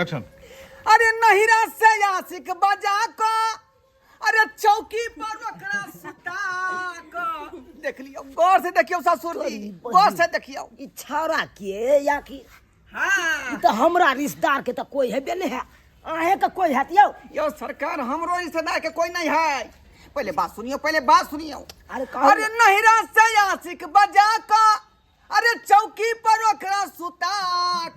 Action. अरे नहिरा से आशिक बजा क, अरे चौकी पर ओकरा सुता क देख लियौ, गौर से देखियौ ससुर जी, गौर से देखियौ। ई छौड़ा के या कि हाँ। ई तऽ हमरा रिश्तेदार के तऽ कोई हेबे नहीं है, अहें के कोई हैत यौ? यौ सरकार, हमरो रिश्तेदार के कोई नहीं है। पहले बात सुनियो, पहले बात सुनियो। अरे कहू। अरे नहिरा से आशिक बजा क, अरे चौकी पर ओकरा सुता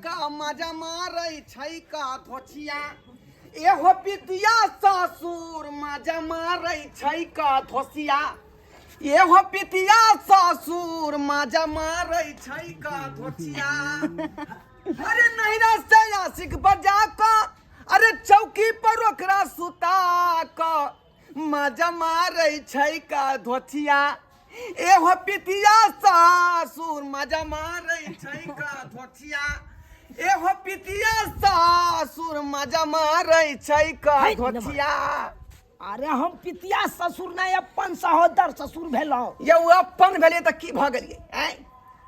क मजा मारै छै का धोछिया, एहो पितिया ससुर मजा मारै छै का धोसिया, एहो पितिया ससुर मजा मारै छै का धोछिया। अरे नहिरा से आशिक बजा क, अरे चौकी पर ओकरा सुता क मजा मारै छै का धोथिया, एहो पितिया सासुर मजा मारै छै का धोथिया, एहो पितिया सासुर मजा मारै छै का है, धोथिया। अरे हम पितिया ससुर नहि, अपन सहोदर ससुर भेलहुँ। यौ अपन भेलियै तऽ की भऽ गेलियै? आँय,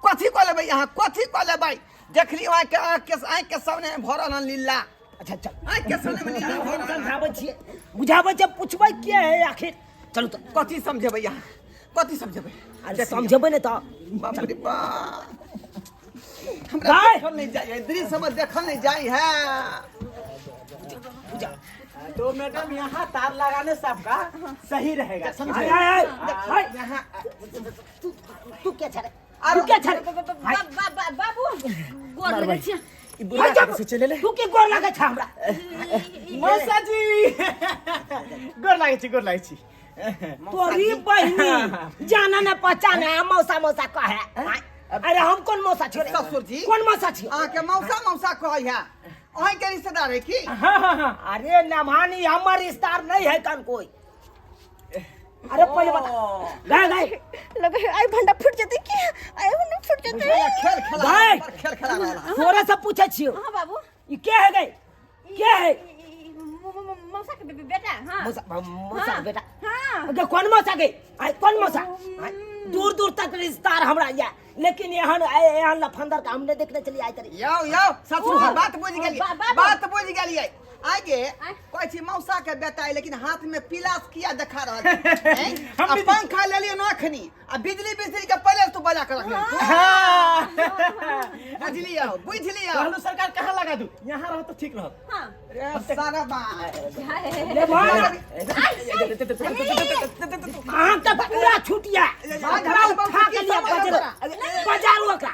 कथी कऽ लेबै अहाँ, कथी कऽ लेबै? देखलियै अहाँके आँखिके सामने भऽ रहल हन लीला। अच्छा चल, आँखिके सामने लीला भऽ रहल हन। समझाबै छियै, बुझाबै छियै, पुछबै के है आखिर। चलू तऽ। कथी समझेबै अहाँ, कथी समझेबै? अरे समझेबै नहि तऽ। बाप रे बाप, हमरा गाय! देखल नहीं जाय है, दृश्य में देखल नहीं जाय है। बुझा। तो मैडम यहाँ तार लगाने से आपका सही रहेगा, समझे? आय, आय, आय, आय। तू तू के छरे? अरे तू के छरे? बाबू गोर लगै छी। ई बुढ़ा कतऽ से चलि एलै? तू के गोर लागै छ हमरा? मौसा जी गोर लागै छी, गोर लागै छी। तोरी बहिनी जाना न पहचाना, मौसा मौसा कहे। अरे हम कौन मौसा छियो रे? ससुर जी। कौन मौसा छियो? अहाँके मौसा मौसा कहै है, अहाँके रिश्तेदार है की? हाँ हाँ हाँ। अरे नभानी, हमर रिश्तेदार नहीं है कन कोई। अरे पहले बता, गए गए। लगे है, आई भंडा फूट जेतै की, आई भंडा फूट जेतै। भैया, खेल खेला भाई। पर खेल खेला रहल है। तोरा से पूछे छियो। हाँ बाबू। ई के है गई, के है? मौसा के बेटा। हाँ मौसा, मौसा हाँ। बेटा। हाँ। गे कौन मौसा गे? आई कौन मौसा? आई, दूर दूर तक रिश्तेदार हमरा या, लेकिन एहन एहन लफंदर का हम नहीं देखने चली आई तरी। यौ यौ ससुर, ओ, बात बुझि गेलियै, बाबू। बात बुझि गेलियै। आगे आय। कहै छी मौसा के बेटा है, लेकिन हाथ में पिलास किया देखा रहल छै? हैं? हम आ भी- पंखा लेलियै नखनी, आ बिजली बिजली के पहिले तू बजा के रखले। हाँ। बुझलियौ, बुझलियौ। कहलू सरकार कहाँ लगा दू, यहाँ रहो तो ठीक रहो। हाँ। रे सारा बात। ले भाग, अहाँ के पूरा छुटिया ओकरा उठा के लिया बाजार, बाजार ओकरा,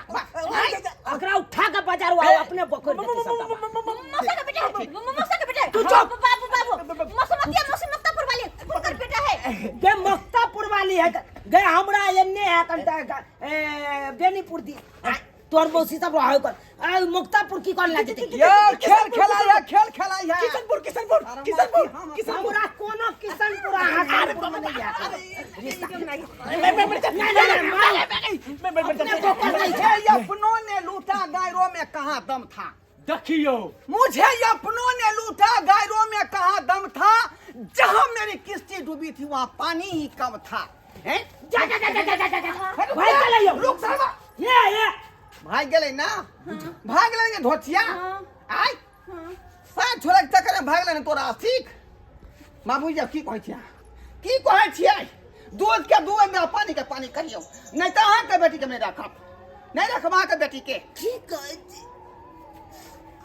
ओकरा उठा के बाजार अपने बकर देते सबटा। मौसा का बेटा है, मौसा का बेटा है। तू चुप। बाबू बाबू, मौसा मतिया, मौसी मक्तापुर वाली उनकर बेटा है। गे मक्तापुर वाली है गे, हमरा एन्ने है कनटा ए, बेनीपुर दी तोर मौसी सब रहे कर। आ मुक्तापुर की कर लागे? यौ खेल खेलाइ है, खेल खेलाइ है। किशनपुर, किशनपुर, अरे किशनपुर, माँ, हाँ, किशनपुर। हमरा कोनो किशनपुर अहाँ कानपुर में नहीं है रिश्ता। नहीं, नहीं, नहीं, मार। अपने बोकर नहीं छै। मुझे अपनों ने लूटा गायरों में कहाँ दम था। देखियो, मुझे अपनों ने लूटा गायरों में कहाँ दम था, जहाँ मेरी किश्ती डूबी थी वहाँ पानी ही कम था। हैं? जा जा जा जा जा जा जा, भाई चले यो। रुक साला। ये ये भाग गेलै ना, भाग गेलै ने धोतिया। आय सात छोड़ा के चक्कर में भाग गेलै ने तोरा। ठीक बाबू जी, की कहै छियै, की कहै छियै? दूध के दूध में पानी के पानी करियौ, नहीं तऽ अहाँके बेटी के नहि राखब, नहि राखब अहाँके बेटी के। की कहै छी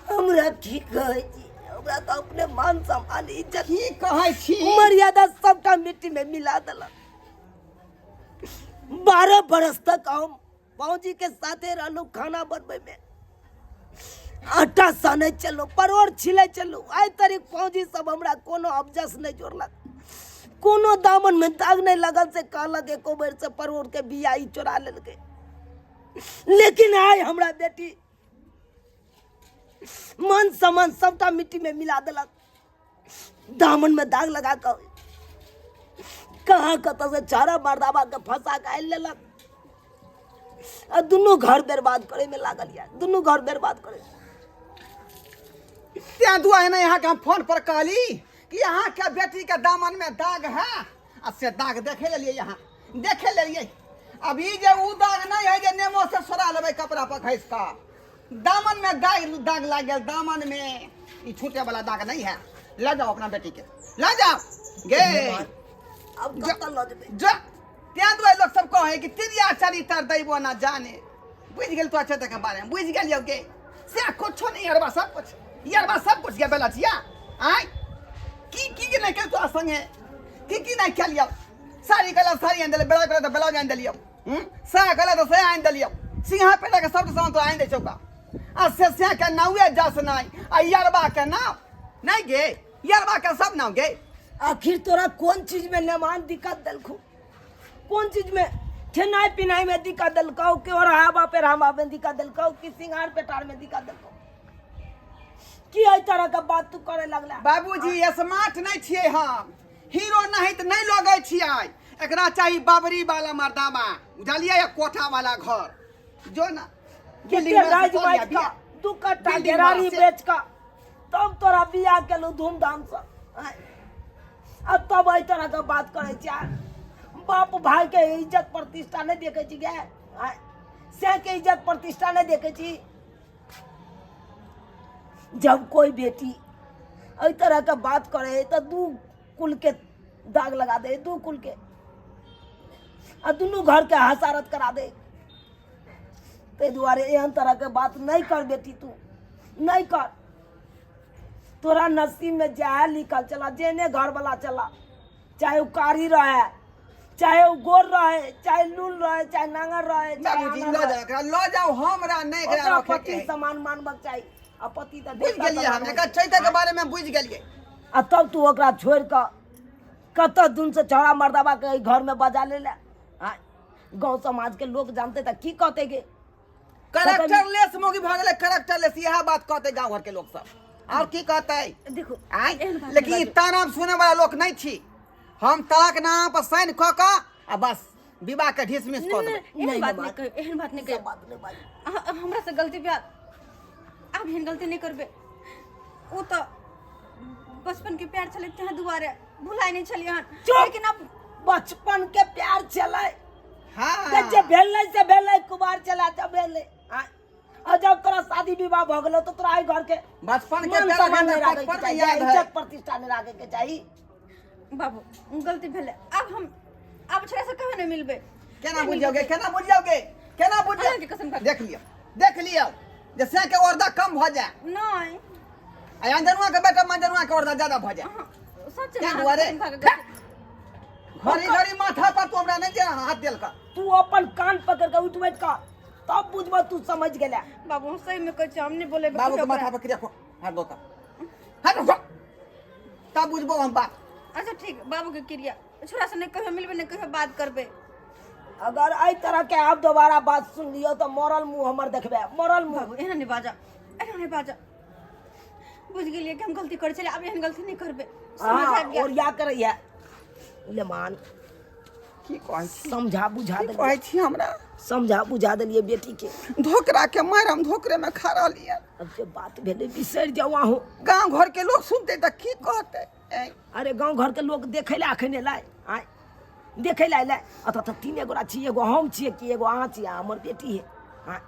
हमरा, की कहै छी हमरा? तऽ अपने मान सम्मान इज्जत की कहै छी, मर्यादा सबटा मिट्टी में मिला देलक। 12 बरस तक हम बाबूजी के साथे रहलू, खाना बनबै में, आटा सानै चलू, परोड़ छिलै चलू। आइ तरीक फौजी सब हमरा कोनो अबजस नहि जोड़लक, कोनो दामन में दाग नहि लगल से कहलक एको बेर से परोड़ के बिया ई चोरा लेलकै। लेकिन आइ हमरा बेटी मन सम्मान सबटा मिट्टी में मिला देलक, दामन में दाग लगा कऽ कहाँ कतऽ से चारा मर्दाबा के फंसा के आनि लेलक आ दुनू घर बर्बाद करे में लागल यऽ, दुनू घर बर्बाद करे। तें दुआरे ने अहाँके हम फोन पर कहली कि अहाँके बेटी के दामन में दाग है, आ से दाग देखे लेलियै, अहाँ देखे लेलियै। अब ई जे उ दाग नहीं है जे नेमो से सोरा लेबै कपड़ा पर घसि कऽ। दामन में दाग दाग लाग गेल दामन में। ई छूटे वाला दाग नहीं है। ले जाओ अपना बेटी के, ले जाओ गे। अब कतऽ लऽ जेबै? जा तें दुआरे लोक सब कहै कि तिरिया चरित्र दैबो ना जाने। बुझि गेल तो अच्छा के बारे में बुझि गेलियौ गे। से कुछो नहीं अरबा सब कुछ यरबा सब कुछ के बेला छिया आय की की के नहीं केल तोरा संगे, की की नहीं खेलियौ। साड़ी गला साड़ी आनि देलियौ, ब्लाउज गला तऽ ब्लाउज आनि देलियौ, साया गला तऽ साया आनि देलियौ, सिंहा पेटा के सब सामान तो आनि दै छौ का। आ से से के नावे जस नहीं आ यरबा के नाव नहीं गे, यरबा के सब नाव गे। आखिर तोरा कोन चीज में नेमान दिक्कत देलखू? कोन चीज में खेनाइ पिनाइ में दिक्कत देलकौ कि ओढ़ावा पेढ़ावा में दिक्कत देलकौ कि सिंगार पेटार में दिक्कत देलकौ? की एहि तरह के बात तू करे लगला? बाबूजी स्मार्ट नहीं छियै हम, हीरो नहीं तऽ नहीं लगै छियै। एकरा चाही बाबरी वाला मर्दाबा, बुझलियै, या कोठा वाला घर जो ना कते राज बाज का दू कट्ठा बिल्डिंग घेरारी वाला से। बेच कऽ तब तोरा बियाह केलहुँ धूमधाम से। अब तब एहि तरह के बात करै छियै? बाप भाई के इज्जत प्रतिष्ठा नहीं देखे छी गे? आँय? से के इज्जत प्रतिष्ठा नहीं देखे छी? जब कोई बेटी एहि तरह के बात करे है तऽ दू कुल के दाग लगा दे, दू कुल के आ दुनू घर के हसारत करा दे। ताहि दुआरे एहन तरह के बात नहीं कर बेटी, तू नहीं कर। तोरा नसीब में जहाँ लिखल चला, जेने घर वाला चला, चाहे वो कारी रहे, चाहे वो गोर रहे, चाहे लूल रहे, चाहे नांगर रहे, चाहे बाबूजी आनर लऽ रहे। जाओ एकरा, लऽ जाओ, हमरा नहि एकरा ओकरा रखैके पति है। समान मानबक चाही। आ पति तऽ बुझि देवता गेलियै समान हम होइ एकर छै। चैते के बारे में बुझि गेलियै। आ तब तू ओकरा छोड़ि कऽ कतऽ दिन से छौड़ा मर्दाबा के एहि घर में बजा ले ले? आँय, गाँव समाज के लोग जानते तऽ की कहते गे? करेक्टर लेस मौगी भऽ गेलै, करेक्टर लेस, इएह बात कहतै गाँव घर के लोग सब, और की कहतै? देखो आँय, एहन बात लेकिन नहि ई बाजू। ताना सुनै वाला लोक नहि छी हम। तलाक नाम पर साइन कऽ कऽ आ बस विवाह के ढिसमिस कऽ नहि, देबै। नहि, एहन नहि, बात नहि, नहि कहियौ, एहन बात नहि ई कहियौ। सब बात नहि बाजू। अहाँ हमरा से गलती भेल, आब एहन गलती नहि करबै। ओ तऽ बचपन के प्यार छलै, तें दुआरे भुलाइ नहि छलियै हन। चुप! लेकिन अब बचपन के प्यार छलै हाँ जे भेलै से भेलै, कुमार चला जब भेलै। आँय, आ जब तोरा शादी विवाह भऽ गेलौ तऽ तोरा एहि घर के बचपन के मान प्यार सम्मान अखन नहि तक राखैके बचपन में चाही, याद है। इज्जत प्रतिष्ठा नहि राखैके चाही। बाबू गलती भेलै, आब हम आब छोड़ा से कहियो नहि मिलबै। केना बुझि जाओगे, केना बुझि जाओगे, केना बुझि जाओ? अहाँके कसम खा- देख लियौ, देख लियौ जे से के औरदा कम भऽ जाए नहि आ अंजनुआ के बेटा मंजनुआ के औरदा ज्यादा भऽ जाए। अहाँ सच तें में दुआरे अहाँके कसम खा कऽ गलती- घड़ी घड़ी माथा पर तू हमरा नहीं जे हाथ देल कर। तू अपन कान पकड़ के उठ बैठ कर तब बुझब तू समझ गेला। बाबू हम सही में कहै छी, हम नहि बोलेबै बाबू के कहियो माथा ओकरा। पर क्रिया को हाथ दो का, हाथ दो तब बुझबो हम बात। अच्छा ठीक, बाबू के क्रिया, छोरा से नहि कहियो मिलबै, नहि कहियो बात करबै। अगर एहि तरह के आप दोबारा बात सुन लियो तऽ मरल मुंह हमर देखबे, मरल मुंह। बाबू एना नहि बाजा, एना नहि बाजा। बुझि गेलियै कि हम गलती करै छलियै, आब एहन गलती नहि करबै, समझ हाँ आबि गेल। ओरिया करैया ले मान। की कहै छी? समझा बुझा की देलियै, कहै छी हमरा? समझा बुझा देलियै बेटी के। धोकरा के मारि हम धोकरे में खा रहलियै। अब जे बात भेलै बिसरि जाउ अहूँ। गांव घर के लोग सुनते तऽ की कहते? ऐं, अरे गाँव घर के लोग देखै लए अखन एलै? आँय, देखै लए एलै? एतऽ तऽ तीने गोरा छी, एगो हम छियै कि एगो अहाँ छियै आ हमर बेटी है। आँय,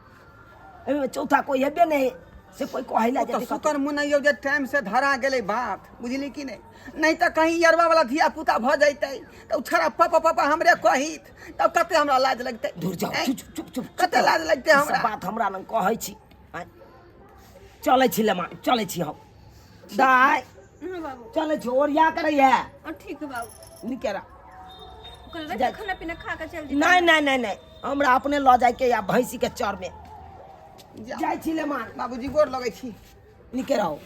एहिमे चौथा कोई हेबे नहि है से कोई कहै लए ओ तऽ जेतै कतौ। शुकर मुनैयौ जे टाइम से धरा गेलै बात, बुझली कि नहि? नहि तऽ कहीं यरवा वाला धिया पुता भऽ जैतै तऽ ओ छड़ा पापा पापा हमरे कहित, तब कते हमरा लाज लगतै। दूर जाओ। ऐं, चुप चुप चुप चुप। कते लाज लगतै ई सब हमरा। बात हमरा लग कहै छी? आँय, चलै छी लेमा, चलै छी हम दाइ। हाँ बाबू, चलै छी, ओरिया करैया। हाँ, ठीक है बाबू। नीके रह। कहल जा- खाना पीना खा के चल जेतै। नहि नहि नहि नहि, हमरा अपने लऽ जाइके या भैंसी के चर में जाउ। जाइ छी लेमान। बाबूजी गोर लगै छी। नीके रहो।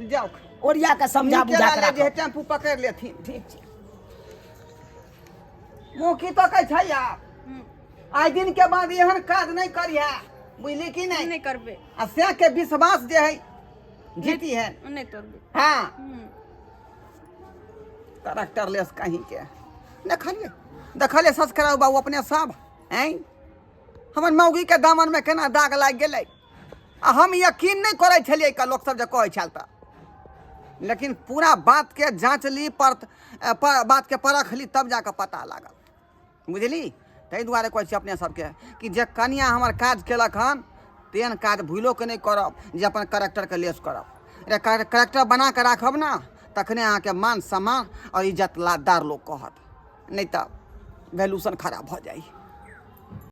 जाउ। ओरिया के समझा नीके बुझा के ला ले जे राखो। टेम्पू पकड़ि लेथिन। ठीक छै। मुँह की तकै छै यार? आइ दिन के बाद एहन काज नहि करिहे, बुझली कि नहि? नहि करबै। आ से के विश्वास जे है जीती है। नहि तोड़बै। हाँ, ट्रैक्टर लेस कहीं के देखलिए, देखलिए ससकराउ बाबू अपने सब। हैं, हमर मौगी के दामन में केना दाग लागि गेलै। आ हम यकीन नहि करै छलियै का लोक सब जे कहै छल तऽ, लेकिन पूरा बात के जाँच ली पर, पर बात के परख ली तब जाकऽ पता लागल, बुझली? ताहि दुआरे कहै छी अपने सबके कि जे कनिया हमर काज केलक हन तेहन काज भूलो के नहि करब जे अपन करेक्टरके लेस करब। रे करेक्टर बना कऽ राखब ने तखने अहाँके मान सम्मान आओर इज्जत लादार लोक कहत, नहि तऽ वैल्यूशन खराब भऽ जाइ।